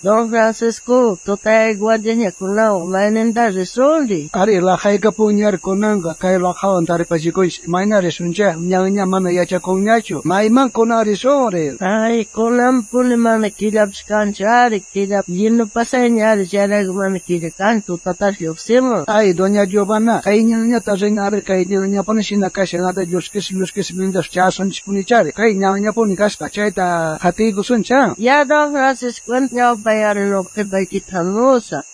Don Francisco, tutayaykuwanchejña kunan, mayninta risunri? Ari, laqhaykapunñari kunanqa, kay laqhawan taripachikunchis, imayna risunchej, ñanña mana yachakunñachu, mayman kunan risunri? Ay, kunanpuni mana killapis kanchu ari, killa lleno pasayña ari, chayrayku mana killa kanchu, tutatas lluqsimun. Ay, doña Giovanna, kay ñanñata rin ari, kay ñanñapuni shina kashan, ari, lluskis lluskis mientras chasunchispunichari, kay ñanñapuni kasqa, chayta qatiykusuncha. Ya, don Francisco, ñawpay ari nuqa qhipaykita hamusaq.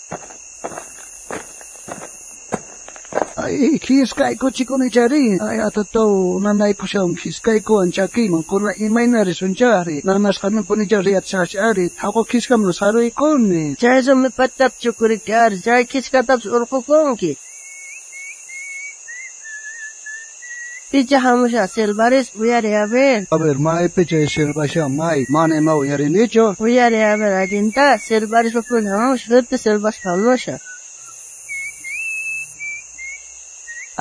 Ay, khiskaykuchikunichari, ay, atataw, nanaykushan khiskaykuwan chakiyman, kunan imayna risunchari, nanasqanpunicha riyachashari, thaqu khiskaman saruykuni. Chay rumi patapi chukuriki ari, chay khiskatapis urqukunki. Picha hamushan silbarispa, uyariy a ver. A ver, maypi chay silbashan, may, mana ima uyarinichu. Uyariy a ver, allinta, silbarispapuni hamushan, sut'i silbaspa hamushan.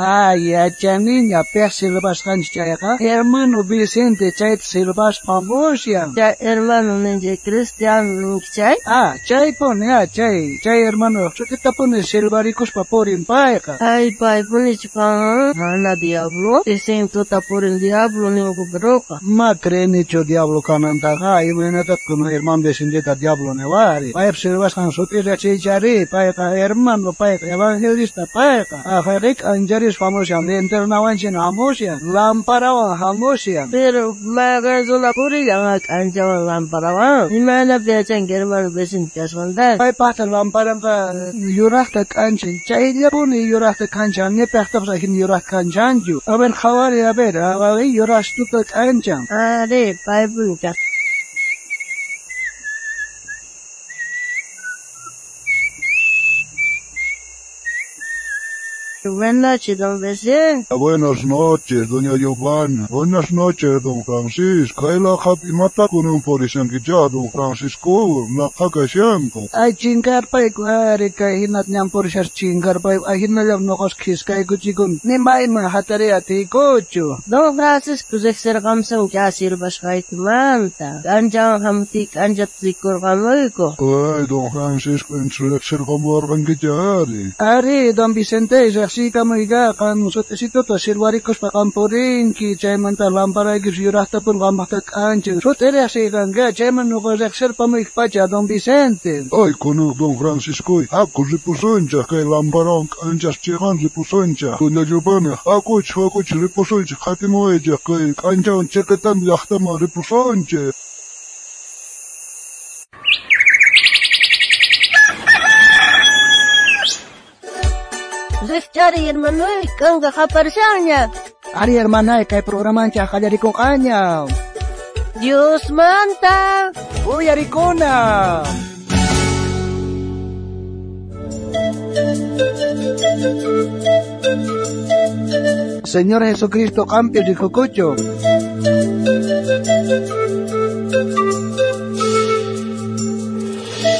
Ay, yachaniña piq silbasqanchis chayqa, hermano Vicente chayta silbaspa hamushan. Chay hermano ninchik cristiano ninki chay? Ah, chaypuni, ah, chay, chay hermano sut'itapuni silbarikuspa purin payqa. Ay, paypunichu kanman, mana diablo, dicen tuta purin diablo ninku peroqa. Ma creenichu diablo kanantaqa, imaynatataq hermano Vicenteta diablo niwari. Paypa silbasqan sut'illa chaychari, payqa hermano, payqa evangelista, payqa. Ajariq ancharis hamushan, linternawanchik hamushan, lamparawan hamushan. Pero mayqin runa purillan k'anchawan lamparawan, imaynapi yachanki hermano Vicente kasqanta? Paypaqta lamparanqa yuraqta k'anchan, chayllapuni yuraqta k'anchan, ni piqtapas ajina yuraqta k'anchanchu. A ver, qhawari, a ver, yuraqtuta k'anchan. Ari, paypuni kasqa. Buenas noches, don Vicente. Buenas noches, doña Giovanna. Buenas noches, don Francisco. Kay laqhapi imata kunan purishankicha, don Francisco, laqha kashanku. Ay, chinkarpayku, ari, kay hinata ñan purishas chinkarpayku, ajinallam nuqas khiskaykuchikuni, ni mayman hatariy atiykuchu. Don Francisco riqsirqamsanki silbasqaykimanta, k'anchawan hamutiyki k'anchata rikurqamuyku. Ay, don Francisco, riqsirqamuwarqankicha ari. Ari, don Vicente, riqsiykamuyqa, qan sut'isituta silbarikuspa qan purinki, chaymanta lamparaykipas yuraqtapuni qampaqta k'anchan, sut'i riqsiykanki, chayman nuqa riqsirpamuykipacha, don Vicente. Ay, kunan don Francisco, haku ripusunchik, kay lamparawan k'anchas chiqan ripusunchik. Doña Giovanna, hakuchik, hakuchik ripusunchik, qatimuwaychik, kay k'anchawan chiqitan llaqtaman ripusunchik. Riqchari, hermanoy, k'anka qaparishanña. Ari, hermanay, kay programanchik qallarikunqaña. Diosmanta uyarikuna. Señor Jesucristo, qampi rikukuchu.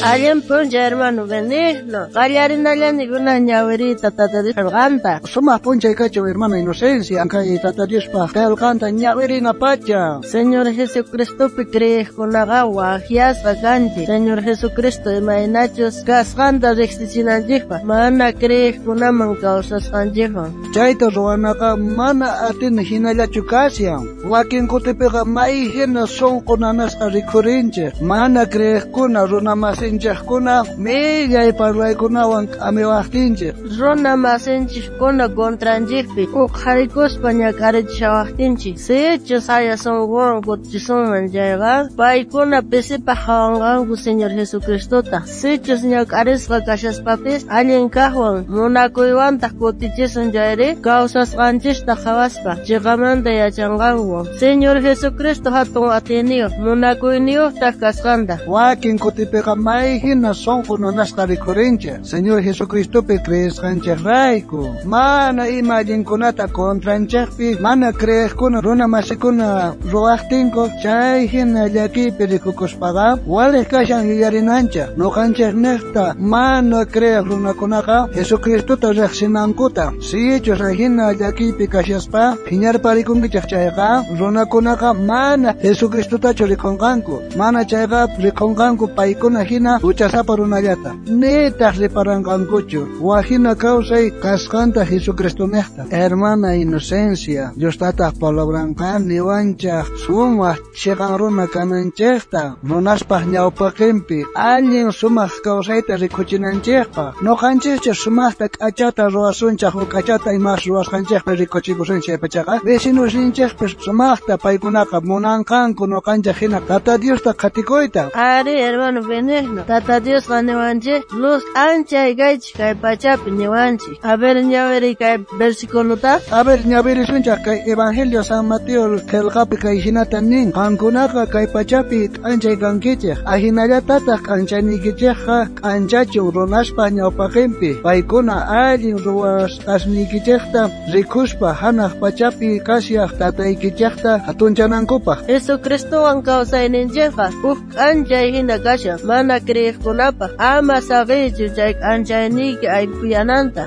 Allin p'unchay, hermano Benigno. Qallarinallani kunan ñawiriyta Tata Dios qillqanta. Sumaq p'unchay kachu, hermana Inocencia, kay Tata Diospaq qillqanta ñawirina pacha. Señor Jesucristopi creeqkunaqa waqyasqa kanchik. Señor Jesucristo imaynachus kasqanta riqsichinanchikpaq, mana creeqkunaman kawsasqanchikwan. Chayta ruwanaqa mana atina hinallachu kashan. Wakin kutipiqa may hina sunqu nanasqa rikhurinchik. Mana creeqkuna runa masinchikkuna millay parlaykunawan k'amiwaqtinchik. Runa masinchikkuna contranchikpi uqharikuspa ñak'arichishawaqtinchik, sichus haya sunquwan kutichisunman chayqa, paykuna pisipaq qhawanqanku Señor Jesucristota. Sichus ñak'arisqa kashaspapis allin kaqwan munakuywantaq kutichisun chayri, kawsasqanchista qhawaspa chiqamanta yachanqanku Señor Jesucristo hatun atiyniyuq munakuyniyuqtaq kasqanta. Wakin kutipiqa may hina sunqu nanasqa rikhurinchik Señor Jesucristopi creesqanchikrayku. Mana ima allinkunata contranchikpi mana creeqkuna runa masikuna ruwaqtinku, chay hina llakiypi rikukuspaqa waliq kashan yuyarinanchik. Nuqanchikniqta mana creeq runakunaqa Jesucristota riqsinankuta. Sichus hina llakiypi kashaspa phiñarparikunkichik chayqa, runakunaqa mana Jesucristotachu rikunqanku, mana chayqa rikunqanku paykuna hina jina huchasapa runallata. Nitaq riparanqankuchu wajina kawsay kasqanta Jesucristonejta. Hermana Inocencia, Dios tataq palabranqa niwanchaq sumaq chiqan runa kananchejta, runaspaq ñawpaqinpi allin sumaq kawsayta rikuchinanchejpaq. Noqanchejcha sumaqta k'achata ruwasunchaq o k'achata imas ruwasqanchejpi rikuchikusunchik pachaqa vecinosninchejpis sumaqta paykunaqa munanqanku noqanchej hina Tata Diosta qhatikuyta. Ari, hermano Benigno, Tata Diosqa niwanchej luz anchay kaychik kay pachapi niwanchik. A ver, ñawiri kay versículota. A ver, ñawirisunchaq kay Evangelio San Mateo qillqapi kay hinata nin: qankunaqa kay pachapi k'anchay kankichej, ajinallatataq k'anchayniykichejqa k'anchachun runaspa ñawpaqinpi, paykuna allin ruwasqasniykichejta rikuspa hanaq pachapi kashaq tataykichejta hatunchanankupaq. Jesucristowan kawsayninchejqa huk k'anchay hina kashan mana creeqkunapaq, ama saqiychu chay k'anchayniyki aypuyananta.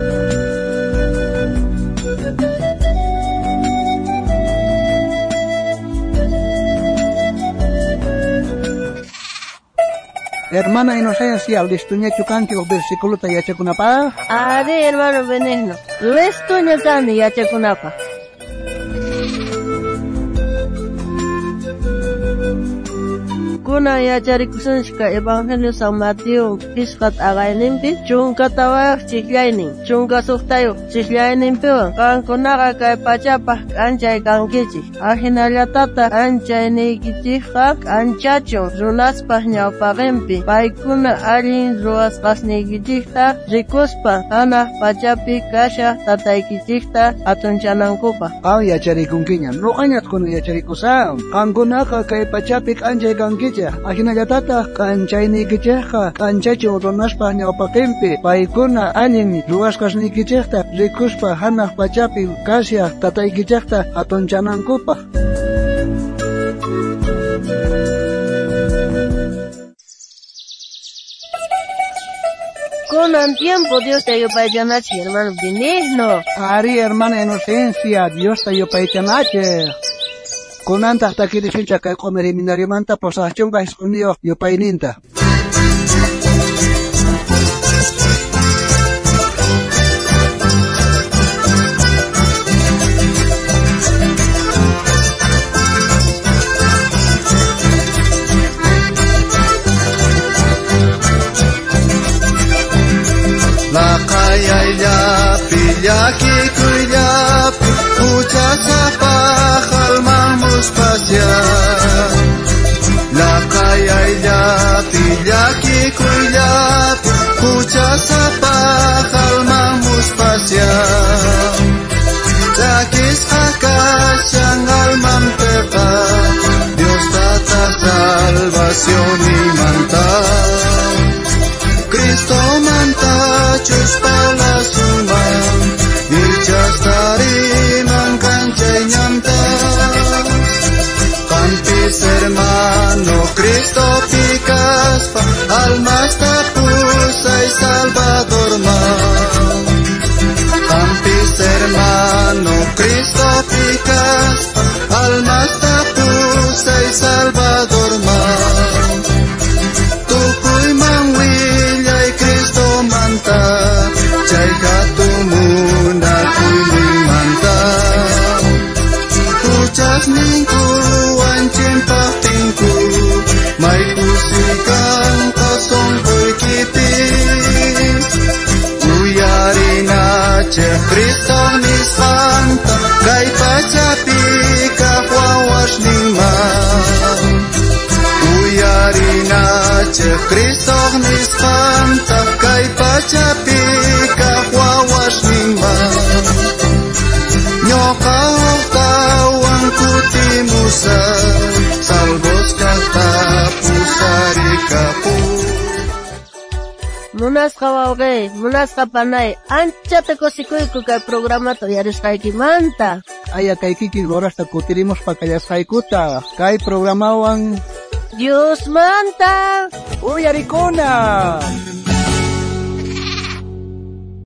Hermana Inocencia, listuñachu kanki uj versículota yachakunapaq? Ari, hermano Benigno, listuña kani yachakunapaq. Kunan yacharikusunchik Evangelio San Mateo pishqa t'aqayninpi 14 chiqllaynin 16 chiqllayninpiwan qankunaqa kay pachapaq k'anchay kankichik, ajinallatataq k'anchayniykichikqa k'anchachun runaspaq ñawpaqinpi, paykuna allin ruwasqasniykichikta rikuspa hanaq pachapi kashaq tataykichikta hatunchanankupaq. Qan yacharikunkiña, noqañat kunan yacharikusaq. Qankunaqa kay pachapi k'anchay kankichik, ajinallatataq k'anchayniykichejqa k'anchachun runaspaq ñawpaqinpi, paykuna allin ruwasqasniykichejta rikuspa hanaq pachapi kashaq tataykichejta hatunchanankupaq. Kunan tiempo Diosta yupaychanachik, hermano Benigno. Ari, hermana Inocencia, Diosta yupaychanachik. Kunantaq takirisunchaq kay q'umir seminariomanta 89 yupayninta. Laqayayllapi llakikuyllapi huchasapaq alman muspasya. Laqayayllapi llakikuyllapi huchasapaq alman muspasya. Llakisqa kashan almanpiqa Dios tata salvacionimanta. Cristo manta chuspala suman ichastariman kanchay ñanta. Qampis hermano Cristo pikaspa almasta pusay Salvador man. Qampis hermano Cristo pikaspa almasta pusay Salvador man. Tukuyman willay Cristo manta, chay hatumunakuymanta. Huchasninku anchimpaqtinku, may kusikanqa sonqoykipi. Uyarinache Cristo nisqanta, kay pachapi kaq wawasninman. Uyarinache Cristo nisqanta, kay pachapi kaq wawasninman. Ñuqa uqtawan kutimusaq, salvos kaqta pusarikapu. Munasqa wawqi, munasqa panay, anchata kusikuyku kay programata uyarisqaykimanta. Aya kay kikin horasta kutirimuspa kallasqaykuta kay programawan Diosmanta uyarikuna.